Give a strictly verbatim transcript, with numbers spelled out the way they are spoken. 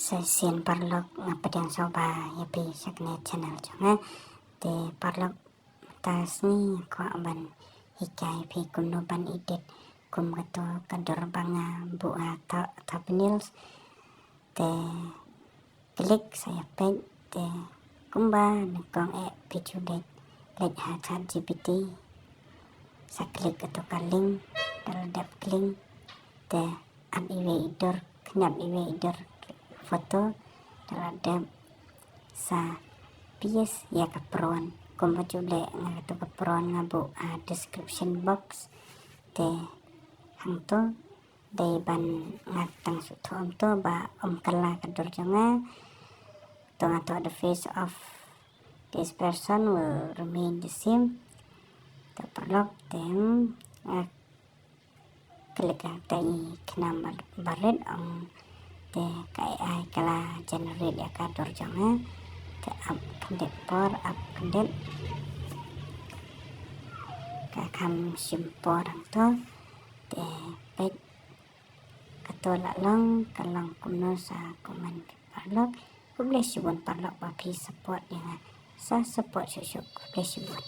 Sa sien paralok, nga pdiang sngewbha ïa phi sha kane channel jong nga. Te paralok, mynta sngi nga kwah ban hikai phi kumno ban edit kum kato ka dur ba nga buh ha thu-, thumbnails. Te klik sa ïa peit, te kumba nyngkong eh phi ju leit, leit ha ChatGPT. Sa klik kato ka link, da la dep klik, te add iwei i dur, khñiot iwei i dur photo, da la dep sa paste ïa ka prompt, kumba ju leh nga kato ka prompt nga buh ha description box. Te hangto dei ban nga tang shu thoh kumto ba ym kylla ka dur jong nga. To nga thoh, "The face of this person will remain the same." To paralok, te nga klik ha kata i khnam ba-, barit, ong te ka A I ka la generate ïa ka dur jong nga. Te ap khyndiat por, ap khyndiat, ka kham shim por hangto. Te peit, kato la long, ka long kumno sa comment phi paralok. Khublei shibun paralok ba phi support ïa nga. Sa support shuh shuh. Khublei shibun.